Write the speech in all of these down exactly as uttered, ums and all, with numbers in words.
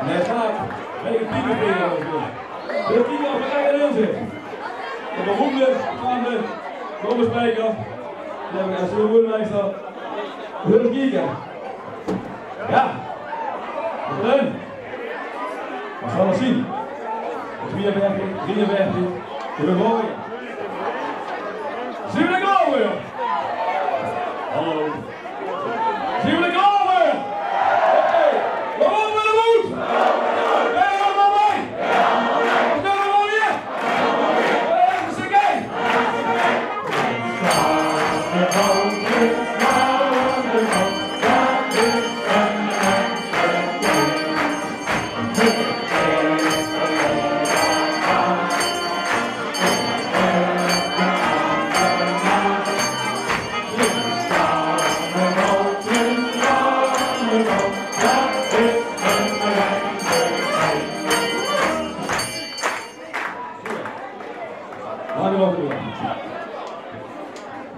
En hij staat bij de piekenveer. De pieker op de eigen in zit. De beroemde van de Robert Spijker. Die heb ik als de boermeister willen kieken. Ja. Erin. We gaan het zien. Tweeënveertig, drieënveertig. Kunnen we gooien. Zien we er klaar voor? Hallo. Zien we er klaar voor? Oké. We lopen de moed. Ben je allemaal mee? Wat kunnen we mooie? Wat is de kei? Laten we nog een keer.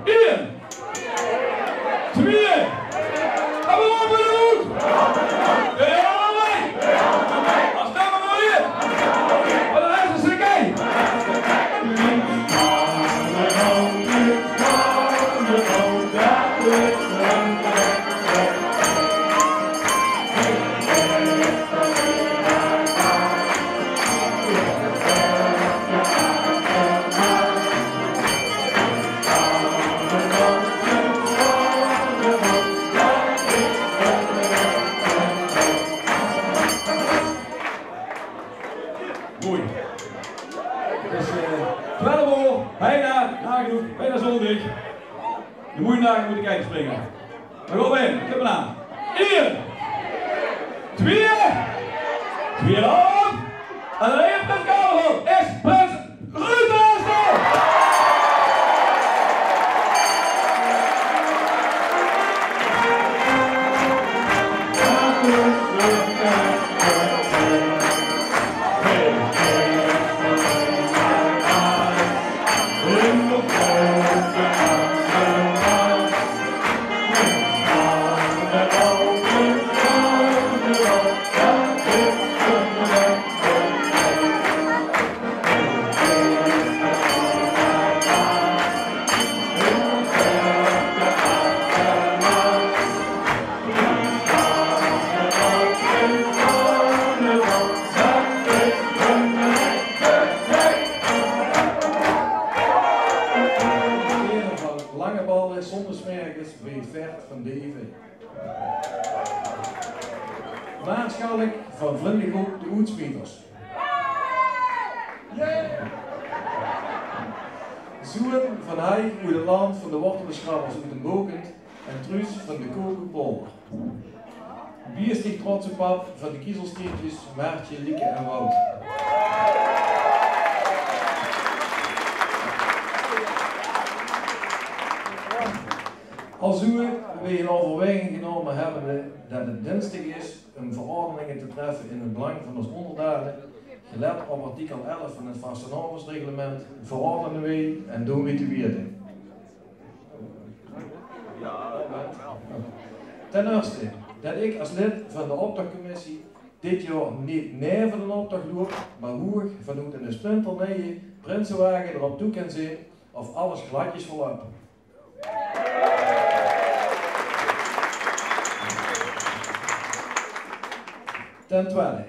Eén. Twee. En we lopen de hoed. Ja, ja, ja. Als dat maar weer. Maar de rest is oké. Mooi. Het is eh, twaalf oor, bijna nagenoeg, bijna zondig. De moeie dagen moeten kijken springen. Daar gaan we in, ik heb hem aan. Eén, twee, tweeënhalf. En dan even het carnaval is prins Ruud de Eerste. Lange ballen, zondagsmerkers, bij het Vert van Deven. Maarschalk van Vlindergroep de Oetsmieters. Zoon van Hai oet het land van de wortelbeschrappers oet de Bokend en Truus van de Kokopolder. Wie is die trotse pap van de Kiezelsteentjes, Maartje, Lieke en Wout? Al zoeë weej in overweging genomen hebbende det het dinstig is om verordeningen te treffen in het belang van ons onderdane, gelet op artikel elf van het vastelaovesreglement, verordene weej en doen weej te wete. Ten eerste, det ik als lid van de optochcommissie dit jaor neet neve d'n optoch loept, mer hoeg vanoet 'ne splinterneje prinsewage d'rop toe kan zeen of alles gladjes verlöp. Ten twiede,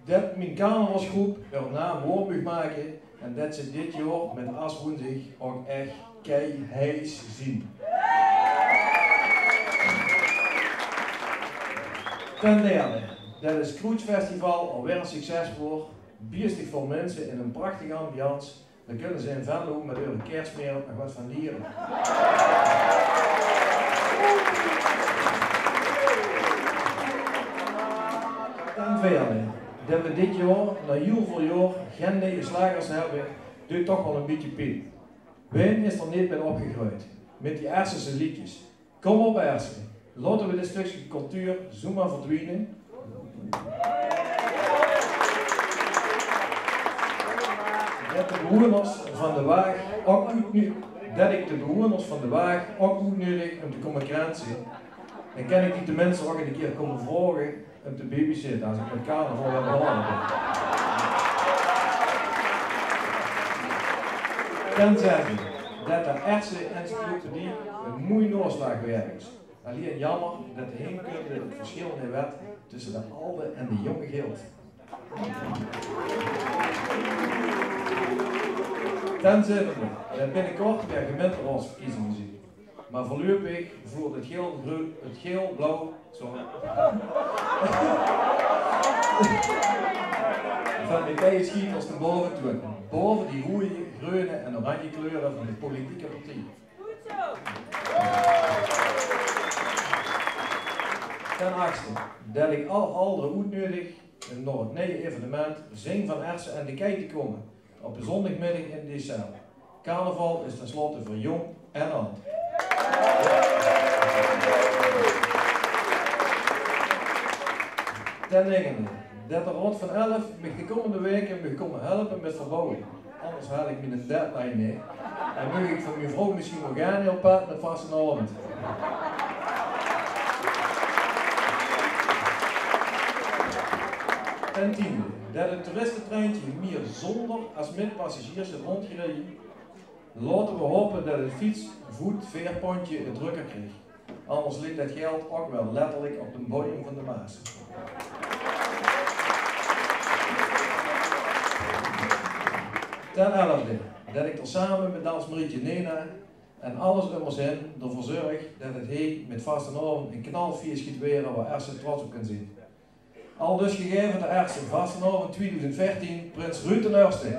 det mien carnavalsgroep häör naam waor maag make en det ze dit jaor mit Aswoensdig ouch ech keiheis zien. Ten derde, det 't Kroetsfestival alweer ein succes waor, biestig väöl minse in ein prachtige ambiance. Dao kinne ze in Venlo mit häöre Kersmert nog get van liere. Ten veerde, det we dit jaor, nao hiel väöl jaor, gen neje slagers höbbe, duit toch waal ein bietje pien. Wae is d'r neet mit opgegreujd? Mit die Ersense leedjes. Kom op, Erse. Laote we dit stökske cultuur zomaar verdwiene. Det de bewoners van de Waag ouch oetnu-, det ik de bewoners van de Waag ouch oetnudig um te kómme krense. Dan kan ik die tenminste ouch ein kier kómme vraoge um te babysitte as ik mit carnaval aan de haol bin. Ten zesde, det de Erse encyclopedie ein moei naoslaagwerk is. Allein jammer det de heemkunde 't versjil neet wet tösse de alde en de jónge gilt. Ten zevende, det binnekort weer gemeinteraadsverkiezinge zien. Mer veurluipig voert 't geel, greu-, 't geel-blauw, sorry, van de keie schieters nao bove toe. Bove die roeje, greune en oranje kleure van de politieke partie. Ten achtste, det ik al aldere oetnudig um nao 't neje evenement Zing van Erse en de Kei te kómme op de zóndigmiddig in Decel. Carnaval is ten slotte veur jónk en ald. Ten negende, det de Raod van Elf mich de kómmende waeke maag kómme helpe mit verbouwe. Anders haal ik miene deadline neet. En maag ik van mien vrouw misschien waal gaon op pad mit vastelaovend. Ten tiende, det 't toeristentreintje mier zónder as mit passagiers haet rondgereden. Laote we hope det 't fiets-, voet-, veerpóntje 't drökker krieg. Anders lik det geld ouch waal letterlik op de bojem van de Maas. Ten elfde, det ik d'r same mit dansmarietje Nena en alles um ós hin d'rveur zörg det 't hie mit vastelaovend ein knalfieës geit waere wao Erse trots op kan zien. Aldus gegaeve door Erse, vastelaovend twieëdoezend veertien, Prins Ruud d'n Urste.